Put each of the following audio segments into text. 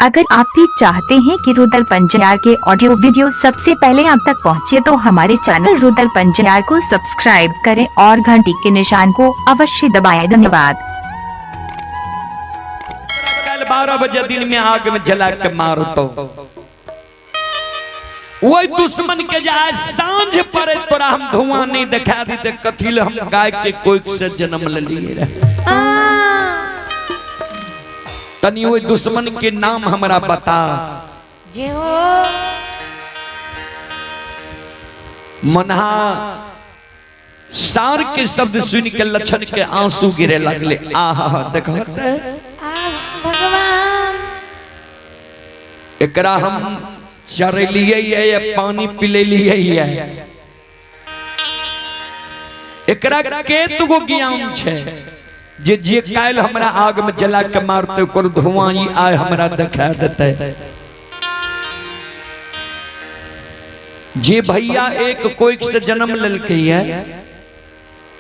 अगर आप भी चाहते हैं कि रुदल पंजार के ऑडियो वीडियो सबसे पहले आप तक पहुंचे तो हमारे चैनल रुदल पंजार को सब्सक्राइब करें और घंटी के निशान को अवश्य दबाएं। धन्यवाद। कल 12 बजे दिन में आग में जला के मारतो वही दुश्मन के जाए सांझ पर तोरा हम धुआं नहीं दिखा दी ते कथी ले हम गाय के कोख से जन्म ले लिए रहे। तनी वही दुश्मन के नाम हमरा बता। जे हो मनहा सार के शब्द सुन के लक्षण के आंसू गिरे लगले। आहा देखो भगवान एकरा हम चरेलिए या पानी पिलेलिए एकरा केतगो ज्ञान छे जे जे काल्हि हमरा आग में जला के मारते ओकर धुआं ई आय हमरा देखा देते। जे भैया एक कोइक से जन्म लेलकै है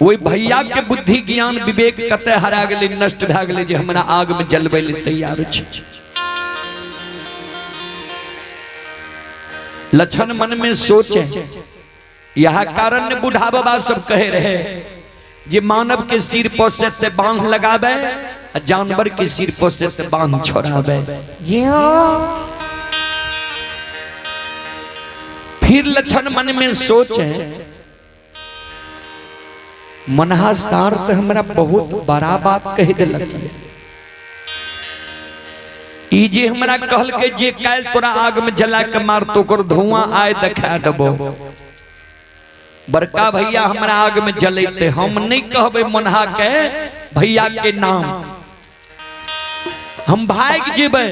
वही भैया के बुद्धि ज्ञान विवेक कते हरा गेलै नष्ट भए गेलै जे हमरा आग में जलबै ले तैयार छै। लक्षण मन में सोचे यह कारण बूढ़ा बाबा सब कहे रहे जे मानव के सिर पर से ते बांध लगावे जानवर के सिर पर से ते बांध छोड़ावे। फिर लक्षण मन में सोचे मनहा सार तो हमरा बहुत बड़ा बात कह देलक। ई जे हमरा कहल के जे काल्हि तोरा आग में जला के मारतो ओकर धुआं आय देखा देबो। बड़का भैया हमरा आग में जलेते हम नहीं कहबे मनहा के भैया के नाम, हम भाग जेबे।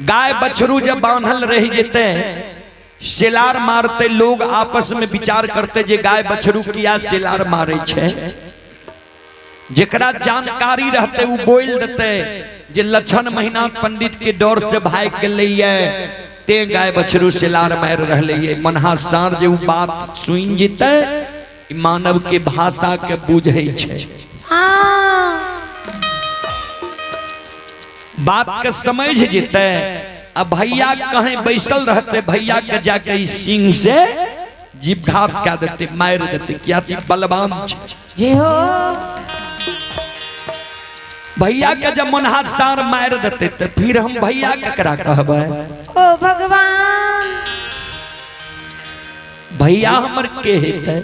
गाय बछरू जब बांधल रह जेते सेलार मारते लोग आपस में विचार करते जे गाय बछरू किया सेलार मारे छे। जेकरा जानकारी रहते उ बोल देते जे लक्षण महीना पंडित के डर से भाग गेलै ते गाय बछरू सेलार मार रहलै। मनहा सार जे उ बात सुन जेतै मानव के भाषा के बुझै छे, बात के समझ जेतै। आ भैया कहीं बैसल रहते भैया के जाके ई सिंह से जीवघात कए देते मार देते किया ती बलवान छे। भैया के जब मनहा सार मार देते तो फिर हम भैया केकरा कहबै? ओ भगवान भैया हमर के हेतै?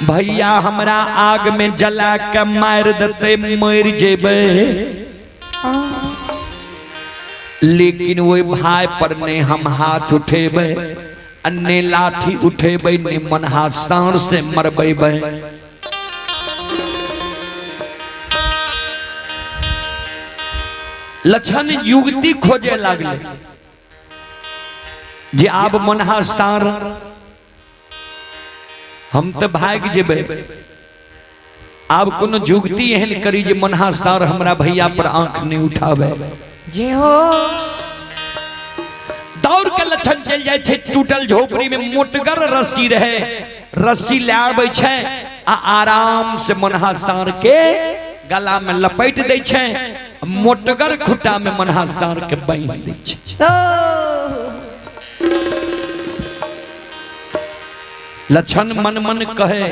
भैया हमरा आग में जला के मार देते मर जेबै, लेकिन वही भाई पर ने हम हाथ उठेबै ने लाठी उठेबै ने मनहा सार से मरबेबै। लक्षण युवती खोजे लागले जे आब मनहा सार हम तो भाग जेबै, आब कोनो जुगती एहन करी जे मनहा सार हमरा भैया पर आंख नहीं उठावे। जे हो दौड़ के लक्षण चल जाए छे टूटल झोपड़ी में मोटगर रस्सी रहे, रस्सी ले आबै छे आ आराम से मनहा सार के गला में लपेट दै छे, मोटगर खुट्टा में मनहा सार के बांधि दै छे। लक्षण मन मन कहे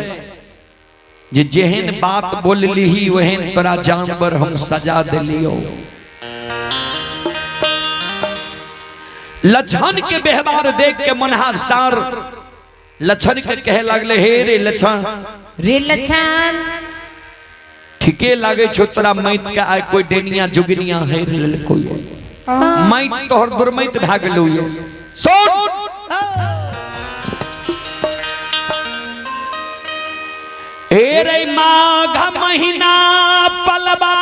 जे जेहन बात बोललीही वहन तोरा जानवर हम सजा देलियो। लक्षण के व्यवहार देख के मनहा सार लक्षण के कहे लागले हे रे लक्षण रे लक्षण ठीके लागे छो तोरा मैत के आय कोई डेनिया जुगनिया हेर लेलको मैत तोहर दुर्मैत भए गेलौ ये। सुन हे रे माघ महीना पलवा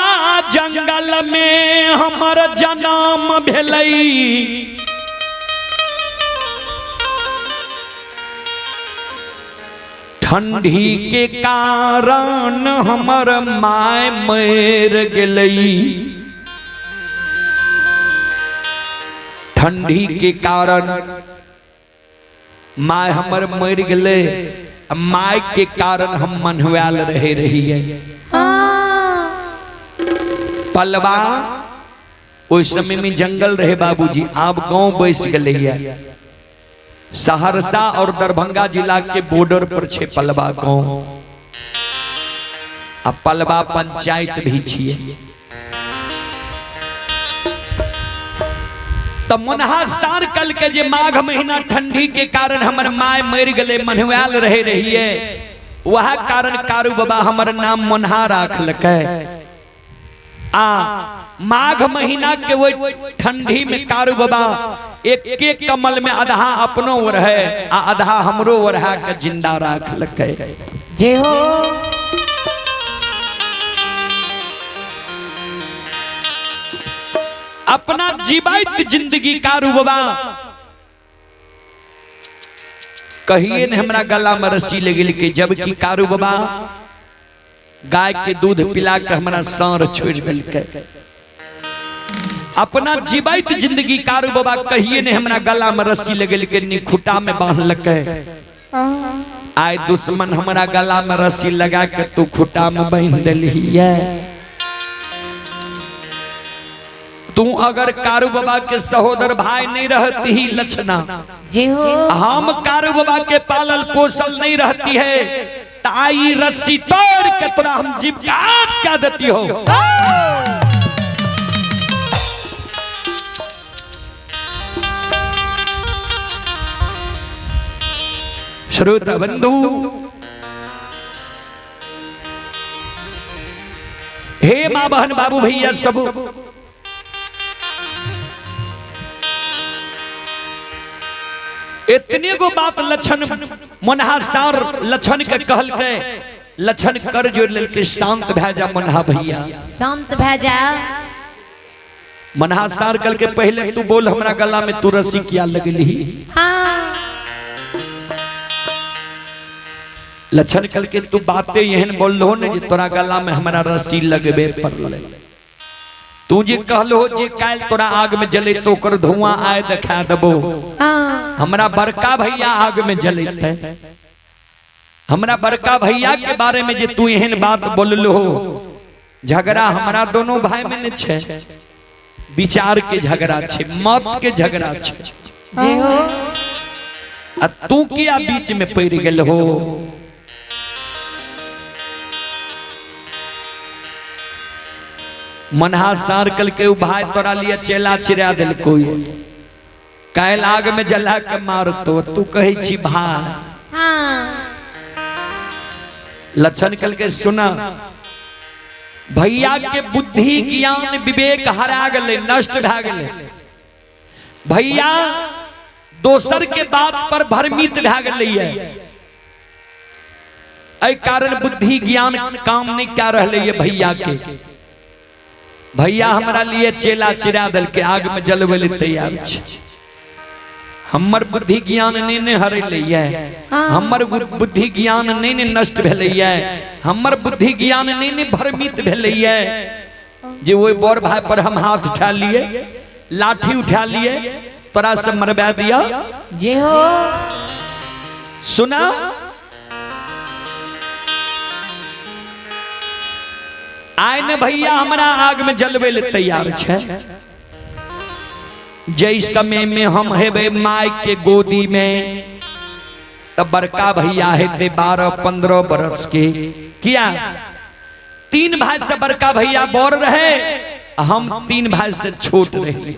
जंगल में हमर जन्म भेलै, ठंडी के कारण हमर my मर गेलै। ठंडी के कारण my हमर मर गेलै, my के कारण हम मनहुआल रहे रहिए। पलवा ओहि समय में जंगल रहे बाबूजी, आब गांव बस गए। सहरसा और दरभंगा जिला के बॉर्डर पर छे पलवा गांव, आ पलवा पंचायत भी छिए। तो मनहा सार कल के जे माघ महीना ठंडी के कारण हमर my मर गए, मन्हुआल रहे रहिए, वह कारण कारू बाबा हमर नाम मनहा राखलकै। आ माघ महीना के वो ठंडी में कारू बाबा एक एक कमल में आधा अपनो रहे आ आधा हमरो ओढ़ा के जिंदा राखलकै। जय हो। अपना जीवित जिंदगी कारू बाबा कहिए ने हमरा गला में रस्सी लगिल के, जबकि कारू बाबा गाय के दूध पिला के हमरा साँड़ छोड़ दिलकै। अपना जीवित जिंदगी कारू बाबा कहिए ने हमरा गला में रस्सी लगल के निखुटा में बांधलकै। आए दुश्मन हमरा गला में रस्सी लगा के तू खुटा में बांध देलिए। तू अगर कारू बाबा के सहोदर भाई नहीं रहती ही लक्षणा, जी हो, हम कारू बाबा के पालल पोसल नहीं रहती है, ताई रस्सी तोड़ के तोरा हम जीव क्या देती हो। श्रोता बंधु, हे माँ बहन बाबू भैया सब, इतने गो बात लक्षण मनहा सार लक्षण के कहल के, लक्षण कर जोड़ लेल शांत भै जा मनहा भैया, शांत भै जा। मनहा सार कल के पहले तू बोल हमरा गला में तू रस्सी किया लगली। लक्षण कल के तू बातें एहन बोललो ने जे तोरा गला में हमरा रस्सी लगबे पड़ले। तू जे कहलो जे काल तोरा आग में जले तो कर धुआं आए देखा देबो। हमरा बड़का भैया आग में जलते, हमरा बड़का भैया के बारे में जे तू एहन बात बोललो, झगड़ा हमरा दोनों भाई में न छे, विचार के झगड़ा छे, मत के झगड़ा छे। आ तू किया बीच में पड़ गेल हो। मनहा सार कल के भाई तोरा लिए चेला चिरा दिल कोई, कायल आग में जला के मार तो तू कहे छी भाई। लक्षण कल के सुना, भैया के बुद्धि ज्ञान विवेक हरा गले, नष्ट भा गले। भैया दोसर के बात पर भ्रमित भा गले है, एहि कारण बुद्धि ज्ञान काम नहीं क्या रहले ये भैया के। भैया हमरा लिए चेला चिरा दल के आग में जलवे ले तैयार छे। हमर बुद्धि ज्ञान नहीं ने हरेले है, हमर बुद्धि ज्ञान नहीं ने नष्ट भेले है, हमर बुद्धि ज्ञान नहीं ने भ्रमित भेले है जे ओहि बड़ भाई पर हम हाथ उठा लिए, लाठी उठा लिए, तोरा से मरवा दिया। जे हो। सुना, आए ने भैया हमरा आग में जलवे ले तैयार छे। जै समय में हम हेबे my के गोदी में, तब बड़का भैया हेते 12-15 बरस के। किया 3 भाई से बड़का भैया बड़ रहे, हम 3 भाई से छोट रहे।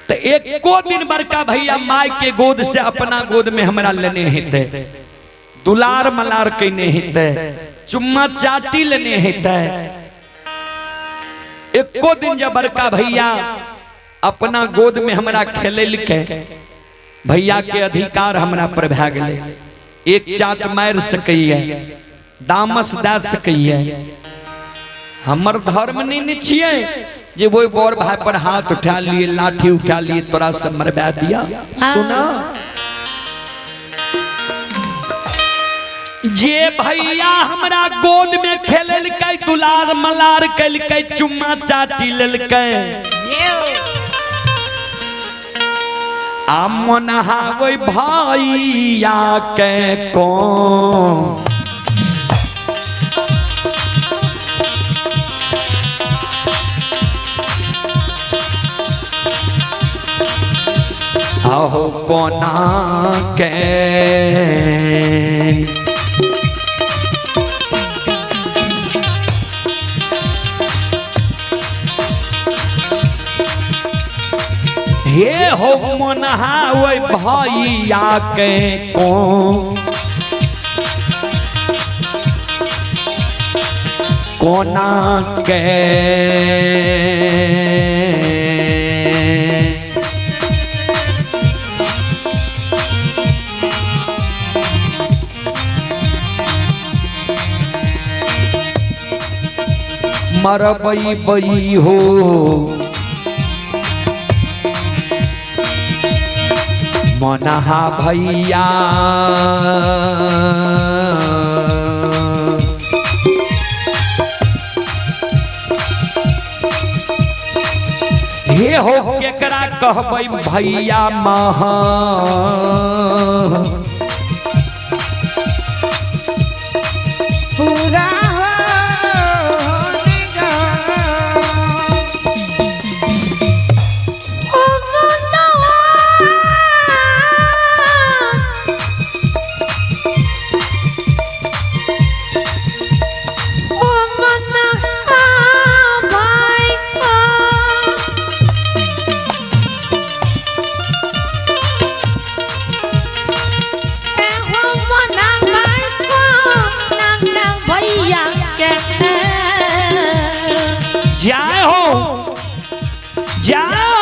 तो एको दिन बड़का भैया my के गोद से अपना गोद में हमरा लेने हेते, दुलार मलार केने हेते, चुम्मा चाटी लेने हेते। एको दिन जब बड़का भैया अपना गोद में हमरा खेललकै, भैया के अधिकार हमरा पर भए गेलै। एक चाट मारि सकैए, दामस दए सकैए। हमर धर्म नहीं ने छियै जे ओहि बड़ भाई पर हाथ उठा लिए, लाठी उठा लिए, तोरा से मरवा दिया। सुना, जे भैया हमरा गोद में खेललकै, दुलार मलार कलकै, चुम्मा चाटी लेलकै, आ मनहाबै भैया के कोन। आहो कोना के हे हो मोनहा ओहि भैया के को कोना के मरबई बई हो मनहा भैया हे हो केकरा कहबै भैया महा पूरा हो ओ मनवा ओ मनहा भाई हो मना भाई नाम नाम भैया के जाए हो जाओ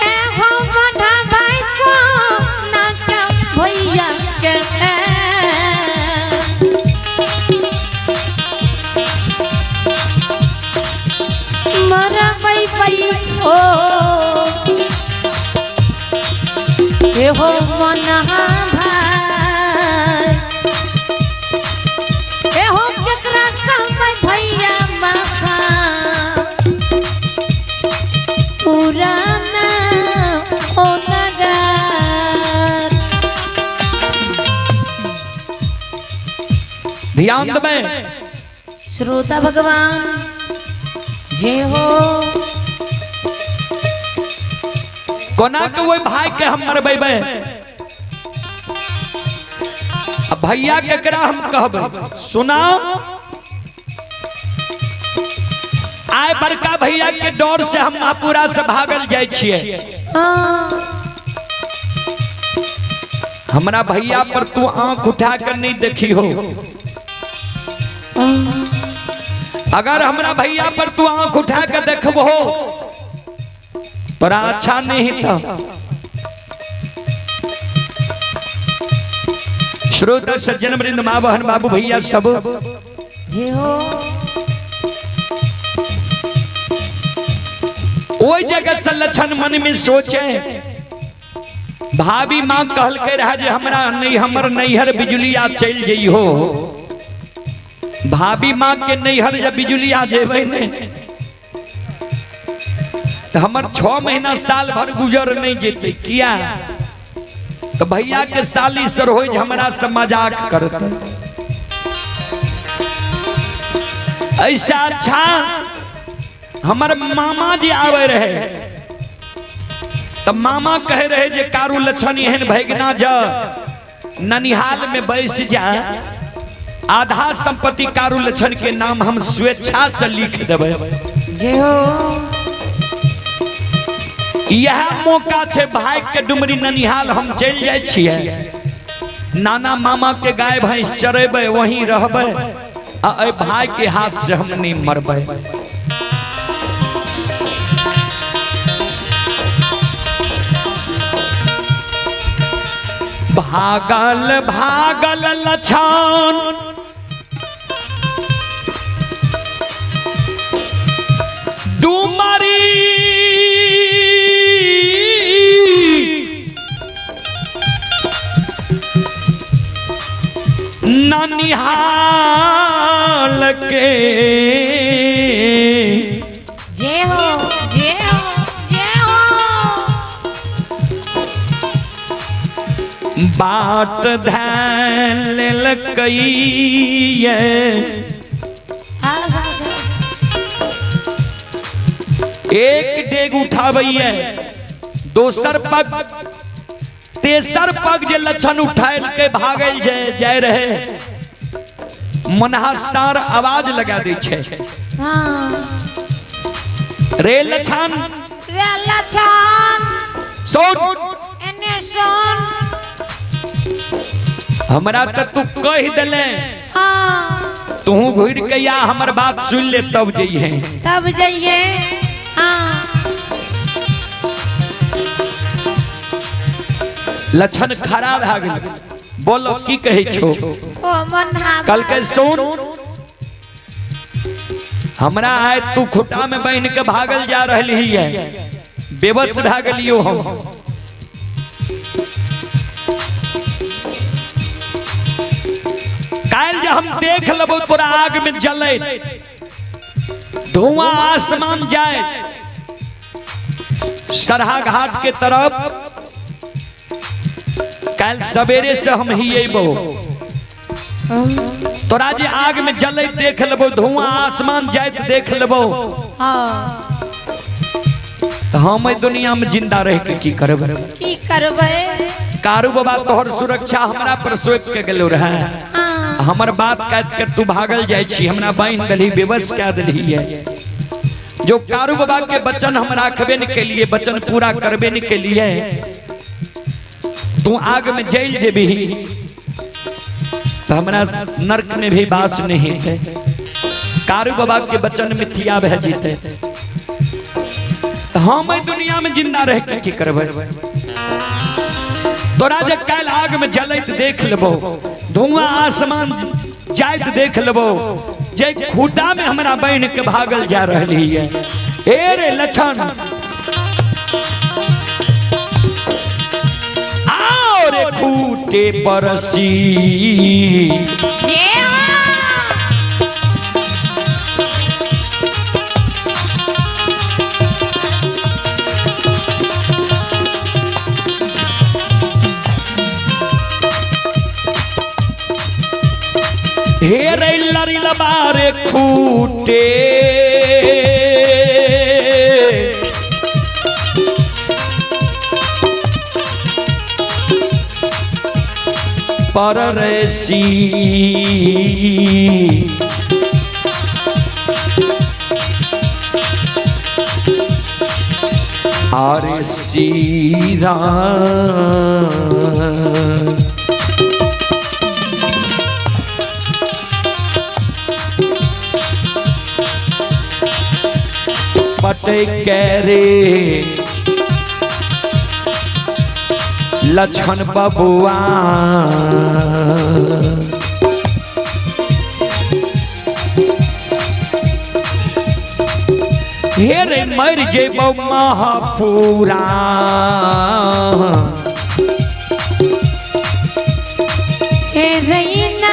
ए हो मना भाई को नाम भैया के मरबै पै हो हे हो मना भाई हे हो केकरा कहबै भैया माखा पुराना ओ नगर ध्यान देबै श्रोता भगवान जय हो कोना के ओहि भाई के हम मरबेबै आ भैया केकरा हम कहबै सुना आय बड़का भैया के डर से हम महापुरा से भागल जाइ छियै हाँ, हमरा भैया पर तू आंख उठा कर नहीं देखी हो। अगर हमरा भैया पर तू आंख उठा के देखबो तोरा अच्छा नहीं था। श्रोता सज्जन वृंद माँ बहन बाबू भैया सब जय हो ओहि जगह से लक्षण मन में सोचे भाभी माँ कहलकै रहे जे हमरा नहीं हमर नैहर बिजुलिया चलि जइहो। भाभी माँ के नैहर जब बिजुलिया जेबै ने तऽ हमर 6 महीना साल भर गुजर नहीं जेतै। किया तो भैया के साली सर होय जे हमरा से मजाक करतै। ऐसा अच्छा हमर मामा जे आवे रहे तब मामा कहे रहे जे कारू लक्षण एहन भगना जा ननिहाल में बैस जा, आधा संपत्ति कारू लक्षण के नाम हम स्वेच्छा से लिख देबै। जय हो यह मौका छे भाई के डुमरी ननिहाल हम चलि जाइ छियै, नाना मामा के गाय भैंस चरेबै, वहीं रहबै आ एहि भाई के हाथ से हम नहीं मरबै। भागल भागल लछन डुमरी ननिहाल के जय हो जय हो जय हो बाट धैल लेलकै एक डेग उठाबैये, दोसर पग तेसर पग जे लक्षण उठायल के भागल जाय रहे, मनहा सार आवाज लगा दै छै, रे लक्षण, रे लक्षण, सुन एने सुन, हमरा त तू कह देले, तू घुर के या हमर बात सुन ले तब जइहे, तब जइहे। लक्षण खड़ा भए गेल, बोलो की कहै छो? कल के सुन, हमरा आए तू खुटा में बहन के भागल जा रही है, बेबस भए गेलियो हम। काल्हि जे हम देख लेबो तोरा आग में जले, धुआं आसमान जाए, सरहा घाट के तरफ काल्हि सवेरे से हम ही अबो, तोरा जे आग में जले देख लेबो, धुआं आसमान जाइत देख लेबो, हम एहि दुनिया में जिंदा रह के की करबै? की करबै? कारू बाबा तोहर सुरक्षा हमरा पर सौंप के गेलो रहे, हमर बात काट के तू भागल जाय छी, हमरा बान्हि देलही, बेबस कए देलही है। जो कारू बाबा के वचन हम राखबे न के लिए, वचन पूरा करबे न के लिए, तू आग में जल जेबही तो हमरा नरक में भी वास नहीं है। कारू बाबा के वचन मिथिया भए जीते, हम दुनिया में जिंदा रह के की करबै? तोरा जे काल्हि आग में जलैत देख लेबो, धुआं आसमान जाइत देख लेबो, जे खूटा में हमरा बहन के भागल जा रही है, ए रे लक्षण, आओ रे खूटे परसी, हे रे लरी लबारे खूटे पर सी, आरे सीरा पटे रे लक्षण बबुआ, हे रे मर जेबो महापूरा, हे रैना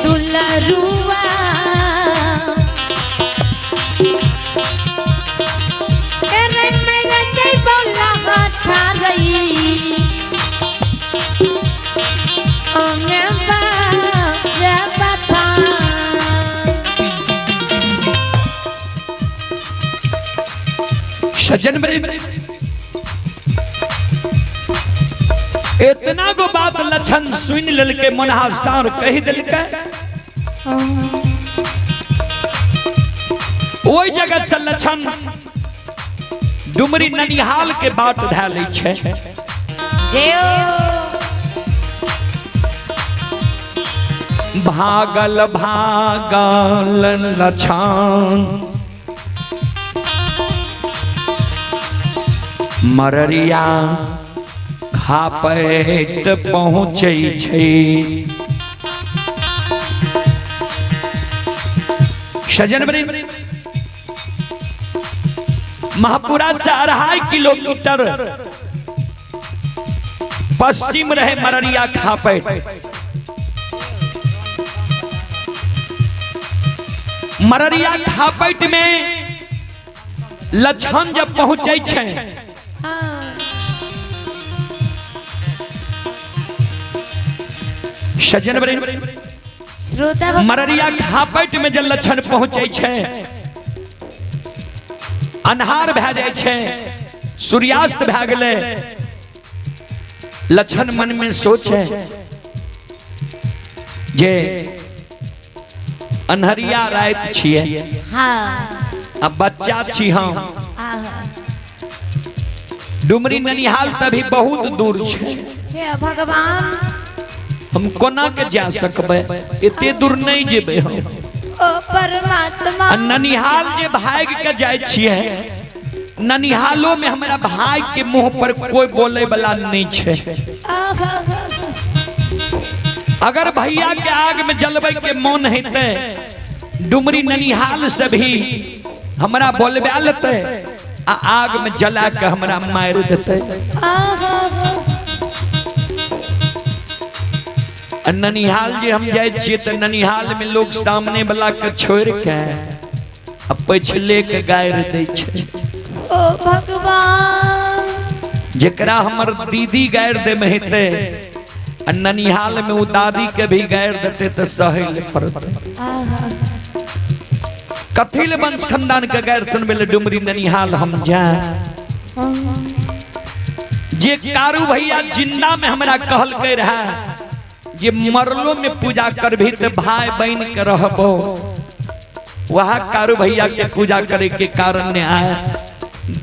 दुलरुआ रे मेरा जय बोला रही सज्जन मेरे, इतना गो बात लक्षण सुन लेलकै, मनहा सार कहि देलकै। ओहि जगह से लक्षण डुमरी ननिहाल के बाट धए लै छै। भागल भागल लक्षण मररिया खापैत पहुँचै छै। सजन महापुरा से 2.5 किलोमीटर पश्चिम रहे मररिया खापैत। मररिया खापैत में लक्षण जब पहुँचै छै, सजन मररिया खापैत में जब लक्षण पहुँचै छै, अन्हार भए जाइ छै, सूर्यास्त भए गेलै। लक्षण मन में सोचे जे अन्हरिया राति छियै, आ बच्चा छी हम, डुमरी ननिहाल तभी बहुत दूर छै, भगवान हम कोना के जा सकबै, एते दूर नहीं जेबै हम। ओ परमात्मा, ननिहाल जे भाग के जाय छियै, ननिहालो में हमरा भाई के मुंह पर कोई बोले वाला नहीं छै। अगर भैया के आग में जलबै के मन हेतै, डुमरी ननिहाल से भी हमरा बोलबा लेतै आ आग में जला के हमरा मारि देतै। ननिहाल जे हम जाय छियै तऽ ननिहाल में लोग सामने वाला के छोड़ के आ पछले के गारि दै छै। ओ भगवान, जेकरा हमर दीदी गारि देमे हेतै आ ननिहाल में उ दादी के भी गारि देतै तऽ सहै लए पड़तै। कथी ले वंश खानदान के गारि सुनबै लए डुमरी ननिहाल हम जाय? जे कारू भैया जिंदा में हमरा कहलकै रहे जे मरलो में पूजा करभी तो भाई बहन के रहबो, वह कारू भैया के पूजा करे के कारण ने आए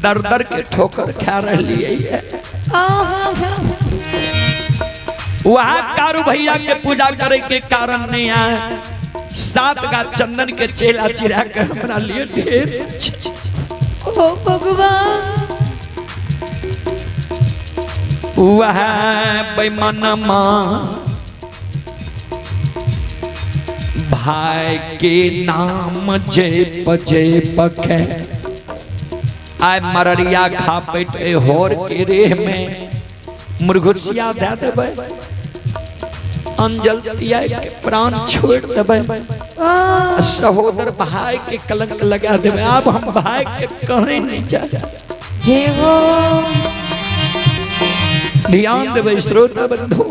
दर दर के ठोकर खा रही है। वह कारू भैया के पूजा करे के कारण ने आए 7 गा चंदन के चेला चिरा के हमरा लिए ढेर। ओ भगवान, वह बेईमानमा भाई के नाम जय पजय पखे आय मररिया खापेट होर के रेह में मुर्घुसिया दे देबै, अंजल तिया के प्राण छोड़ देबै, सहोदर भाई के कलंक लगा देबै। अब हम भाई के कहीं नहीं जा। ध्यान देबै श्रोता बंधु।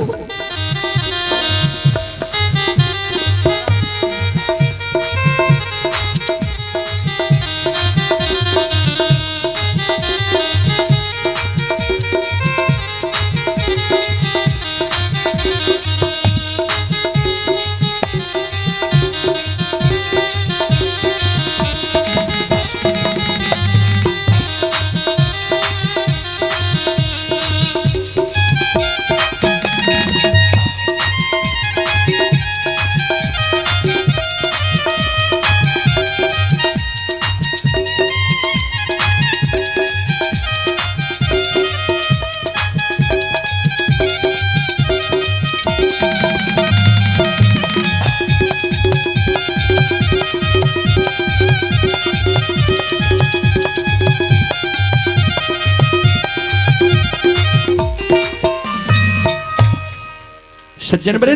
सज्जन बरे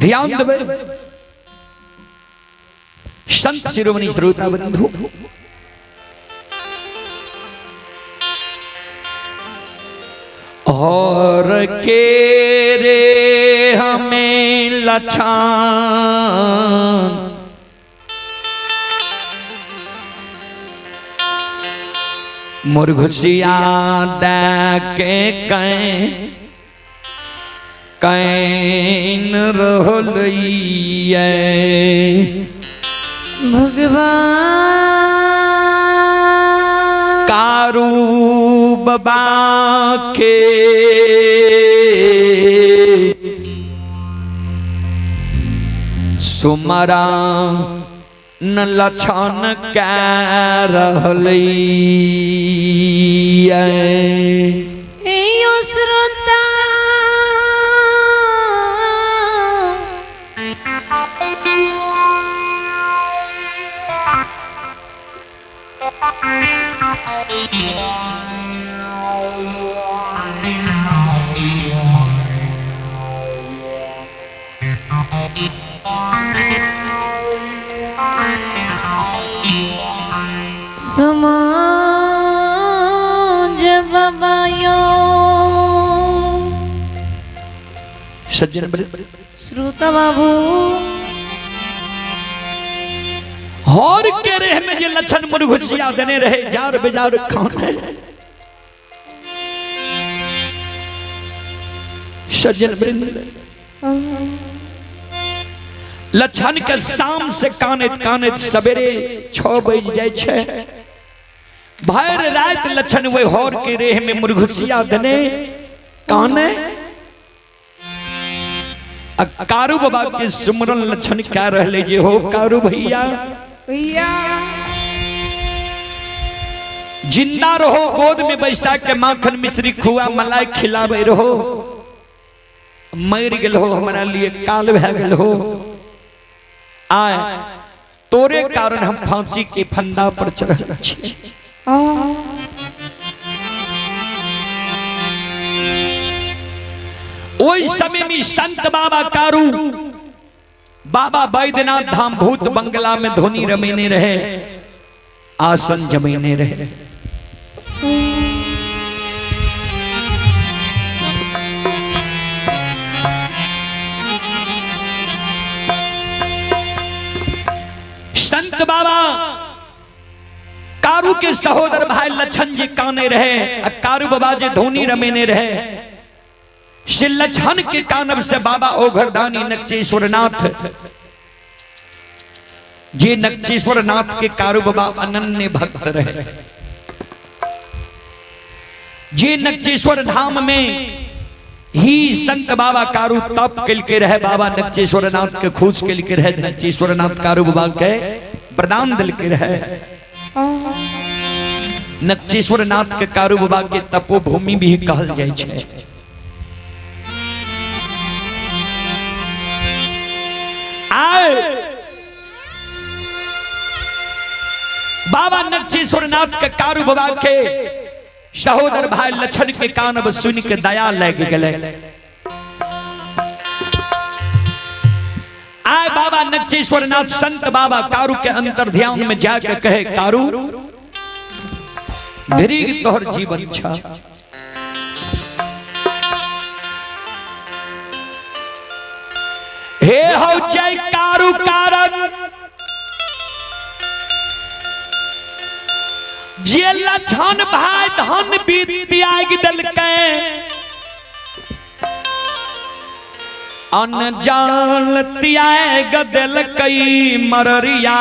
ध्यान देबै। संत शिरोमणि श्रोता बंधु, और के रे हमें लछान मुरघुसिया दे के can रहलैये। भगवान कारू बाबा के सुमरा न लछन कै रहलैये। यो श्रोता समाज बाबा यो सज्जन श्रोता बाबू हर के रेह में जे लछन मुरघुसिया देने रहे जार बेजार खाने। सज्जन वृंद लछन के शाम से कानैत कानैत सवेरे 6 बज जाय छै। भरि राति लछन वही हर के रेह में मुरघुसिया देने काने। आ कारू बाबा के सुमरन लछन क्या रहले जे हो कारू भैया जिंदा रहो, गोद में बैसा के माखन मिश्री खुआ मलाई खिलावे रहो, मर गेल हो हमारा लिए काल भै गेल हो, आए तोरे कारण हम फांसी के फंदा पर चढ़ल छी। ओहि समय में संत बाबा कारू बाबा बैद्यनाथ धाम भूत बंगला में धुनी रमेने रहे, आसन जमेने रहे। संत बाबा कारू के सहोदर भाई लछन जी काने रहे, आ कारू बाबा जी धुनी रमेने रहे। श्री लछन के कानब से बाबा ओघरदानी नक्चेश्वर नाथ जे नक्चेश्वर नाथ के कारू बाबा अनन्य भक्त रहे, जे नक्चेश्वर धाम में ही संत बाबा कारू तप के रहे, बाबा नक्चेश्वर नाथ के खोज के रहे, नक्चेश्वर नाथ कारू बाबा के वरदान दिल के रहे। नक्चेश्वर नाथ के कारू बाबा के तपोभूमि भी कहल जाय छै। आए बाबा नक्चेश्वर नाथ के कारू बाबा के सहोदर भाई लछन के कानब सुन के दया लग गए। आए बाबा नक्चेश्वर नाथ संत बाबा कारू के अंतर ध्यान में जाके कहे, कारू धीरे तोहर जीवन छा, हे हो जय कारू कारण जे लछन भाई धन भी त्याग दिलकै, अनजान त्याग दिलकै मररिया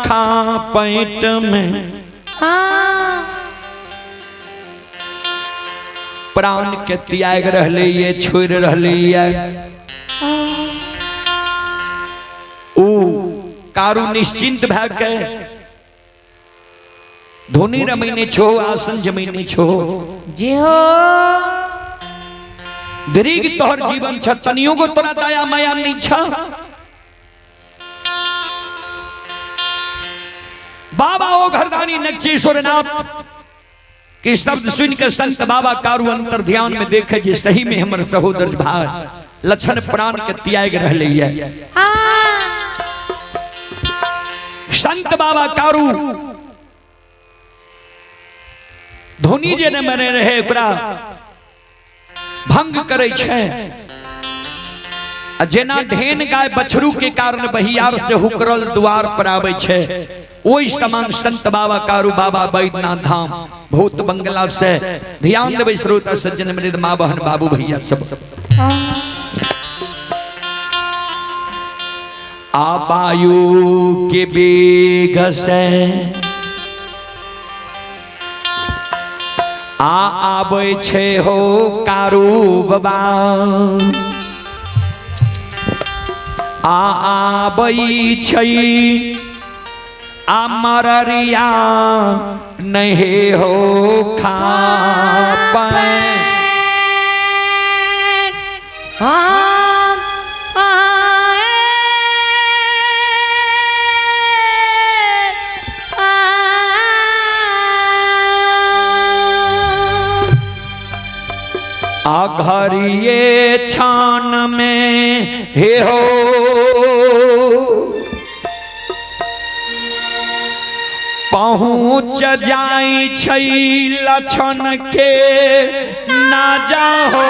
खा पैट में, प्राण के त्याग रहले ये छोड़ रहले ये। ऊ कारू निश्चिंत भए के धुनी रमैने छो, आसन जमैने छो, जी हो दीर्घ तोहर जीवन छ, तनियो को तोरा दया माया नहीं छ। बाबा ओ घरदानी नक्चेश्वर नाथ के शब्द सुन के संत बाबा कारू अंतर ध्यान में देखे जे सही में हमर सहोदर भाई लछन प्राण के त्याग रहले ये। संत बाबा कारू धुनी जे ने मरे रहे ओकरा भंग करे छै, आ जेना ढेन गाय बछरू के कारण बहियार से हुकरल द्वार पर आबै छै, ओहि समान संत बाबा कारू बाबा बैद्यनाथ धाम भूत बंगला से। ध्यान देबै श्रोता सज्जन मृद माँ बहन बाबू भैया सब। आ वायु के वेग से आ आबै छै हो कारू बाबा, आ आबै छै आ मररिया नहीं हो खा आ घरिये छान में हे हो पहुँच जाई छै लक्षण के ना जाहो।